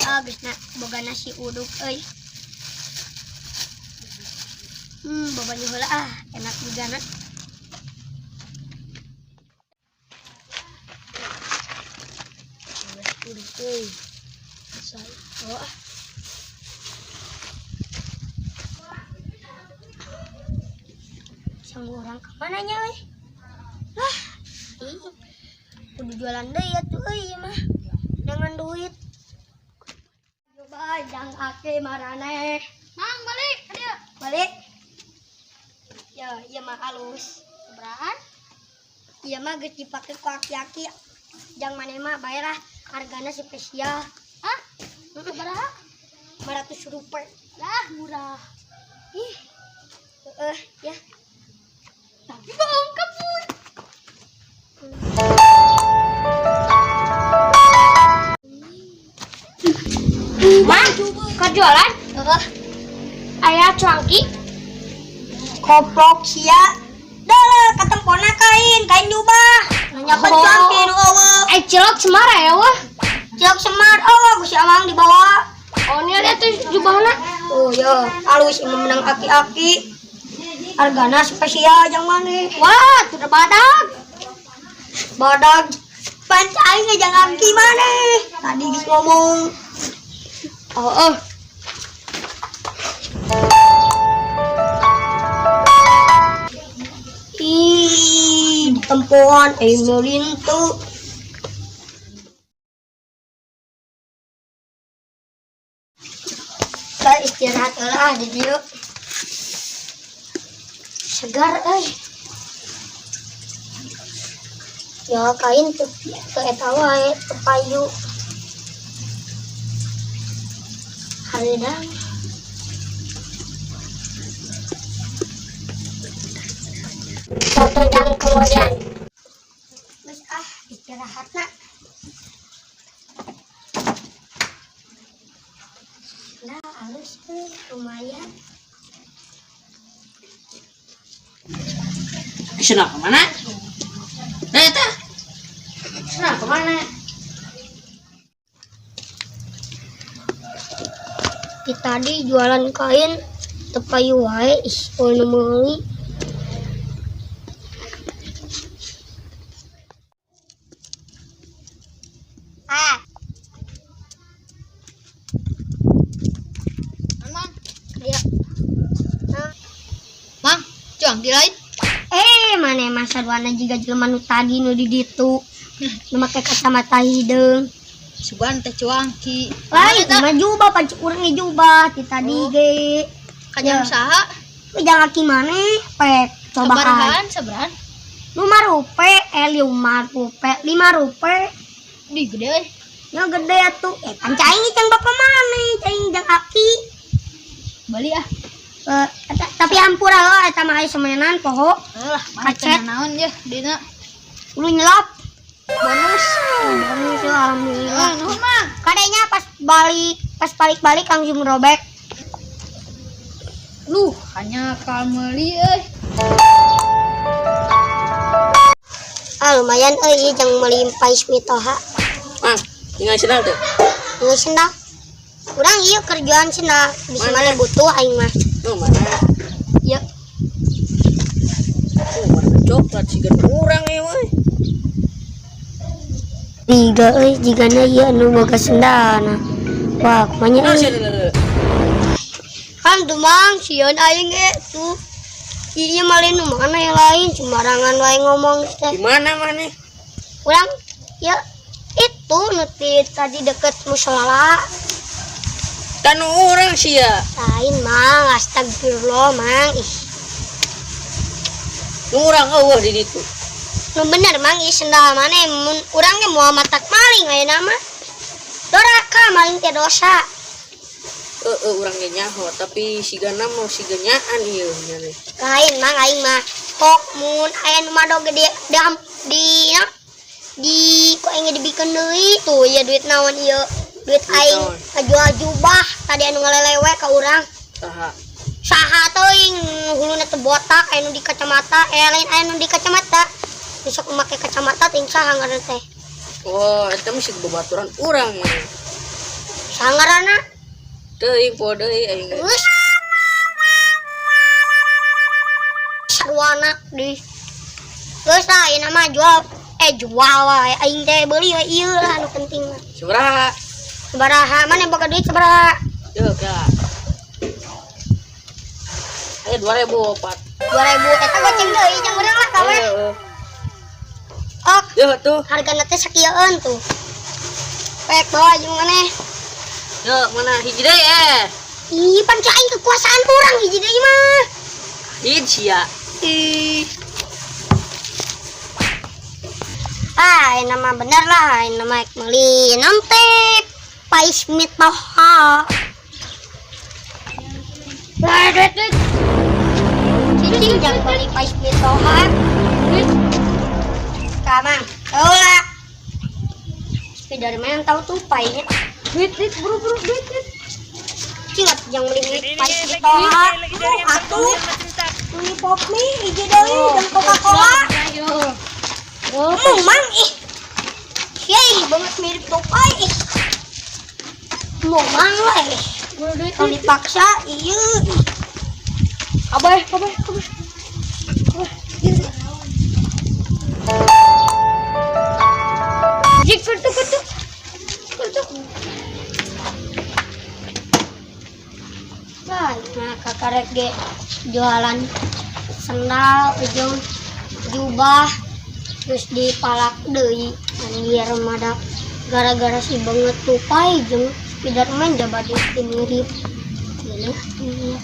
Ah, geus na boga nasi uduk euy. Babanyu heula ah, enak juga na. Nasi uduk euy. Saya oh ah. Sang orang ke mana nya euy? Lah, ih. Kudu jualan deui atuh euy ieu mah. Dengan duit. Coba jang ake maraneh. Mang balik dia. Balik. Ya, ieu mah halus. Sabarahan? Ieu mah geus dipake ku aki-aki. Jang maneh mah bayar lah, hargana spesial. Hah? Sabaraha? 500 rupiah. Lah, murah. Ih. Ya. Tapi bohong kebun. Mang, kejualan? Heeh. Aya cuangki. Koplok sia. Dah katempona kain, kain jubah. Nanya Oh. cuangki nu eueuh. Eh, cilok Semar ya wah. Cilok Semar, oh, ku si Amang dibawa. Oh, ini lihat tuh jubahna. Oh ya, halus ini menang aki-aki. Hargana spesial jang maneh. Wah, sudah badag. Badag. Pan aing ge jang aki maneh. Tadi geus ngomong. Oh, oh. Ih, ditempoan aing meuli teu. Kita istirahat heula ah di dieu. Segar euy. Ya kain teu teu eta wae, teu payu. Hareudang. Satu jam kemudian. Geus ah, istirahatna. Nah, halus euy, lumayan. Sendal kemana? Nah, eta. Sendal kemana? Di tadi jualan kain teu payu wae, ih, eueuh nu meuli. Ah, Mang, dia. Nah. Mang, cuangki lain. Eh, mana masa duana jiga jelema nu tadi nu di ditu. Nu make kacamata hideung. Sugan teh cuangki. Lain mah jubah pan urang ge jubah ti tadi Oh. ge. Kajang Ya. saha? Jangan aki maneh pek cobaan. Sabarahan, sabarahan. Lima rupe, lima rupe, lima rupe. Di gede euy. Ya gede atuh. Eh, pan cai jang bapak maneh, cai jang aki. Bali ah. Eh, tapi hampura heuh eta mah aya semenan poho. Alah, mana Kacet. naon ya dina. Lu nyelap. Bonus. Bonus ya, alhamdulillah. Ah, nuhun Mang. Kadanya pas balik-balik langsung robek. Luh, hanya kal meuli euy. Ah, lumayan euy ieu jang meuli pais mitoha. Mang, tinggal sendal tuh. Geus sendal. Urang ieu kerjaan sendal, bisa Mana? mana butuh aing mah. Tuh mana? Ieu. Oh, warna coklat sih kan urang ya, woi. Tiga euy jigana ieu anu boga sendalna. Wah, kumanya Nah, euy. sih, lele. Kan tuh Mang, sieun aing ge tuh. Iya malin nu mana yang lain sembarangan wae ngomong teh. Di mana mana? Urang ya itu nu ti tadi deket musola. Tanu urang sih ya. Lain Mang, astagfirullah Mang. Ih, Nu urang eueuh di ditu. nu bener Mang, ieu sendal maneh mun urang ge moal matak maling ayeuna mah. Doraka maling teh dosa. Heeh, urang ge nyaho, tapi sigana mau siganyaan ieu nya nih. Lain Mang, aing mah kok mun aya nu mado gede di di na, di ku aing dibikeun deui tuh ieu duit naon ieu. Duit Duit aing naon? ngajual jubah tadi anu ngalelewe ka urang. Saha? Saha teuing huluna teh botak aya nu di kacamata, lain aya nu di kacamata. Besok make kacamata ting saha ngaran teh. Oh, eta mah sig babaturan urang ya. Sangarana. Teuing poho deui aing ge. Geus. Sarwana di. Geus lah ieu mah jual jual wae aing teh beuli we ieu lah anu penting mah. Sabaraha? Sabaraha mana boga duit sabaraha? Yeuh, ka. Ayo 2004. 2000 eta goceng deui jeung urang lah kawe. Heeh. Ok, Yeuh tuh. hargana teh sakieun tuh. Pek bawa jeung maneh. Yeuh, mana hiji deui eh. Ih, pan cai aing kekuasaan urang hiji deui mah. Hiji sia. Ih. Ah, ini mah bener lah, ini mah meuli nanti pais mitoha. Wah, duit, duit. Cicing jangan beli pais mitoha. Duit. Kamang, tahu lah. Spiderman tahu tuh painya. Duit, duit, buru buru duit, duit. Cing atuh jangan beli pais mitoha. Tuh, atuh. Beli pop mie, hiji deui jeung Coca-Cola. Ayo. Oh, Mang ih. Yey, banget mirip tupai ih. Mang lah ih. buru duit. Kalau dipaksa, iya. ih. Abah, abah, abah. Abah. Jik, kertu, kertu. Kertu. Nah, nah kakarek ge jualan sendal, ujung jubah, terus dipalak deui. Anjir mada gara-gara si banget tupai jeung Spiderman jaba di mirip. Gila, iya.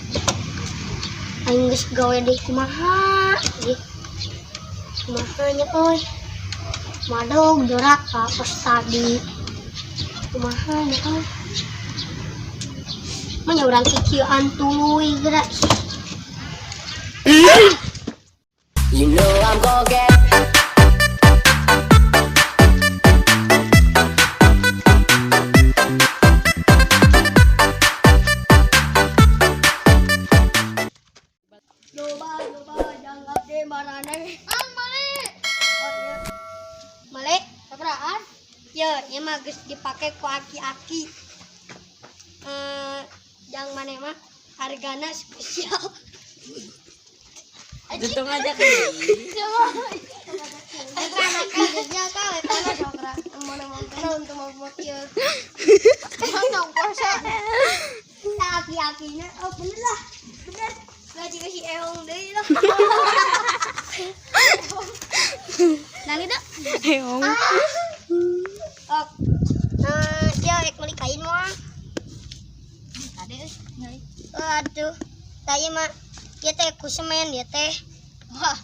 Aing geus gawe deui kumaha? Ih. Kumaha nya euy. Madog doraka kos tadi. Kumaha nya euy. Mah nya urang kikieuan tuluy geura. You know I'm gonna get Loba loba jangan deh maraneh. Ang mali. Oh iya. Male, Sabaraan? ya, ieu mah geus dipake ku aki-aki. Eh, jang maneh mah hargana spesial. Untung aja kan. Eta anak geusnya ka eta mah sok ra mun untuk mau kieu. Emang puasa. Tah aki-akina oh bener lah. Bener. Gaji si eong deui lah. Nang itu? Eong. Oh. Eh, ya rek meuli kain moal. Tadi euy, nyai. Aduh, tadi mah ieu teh ku semen ieu teh. Wah,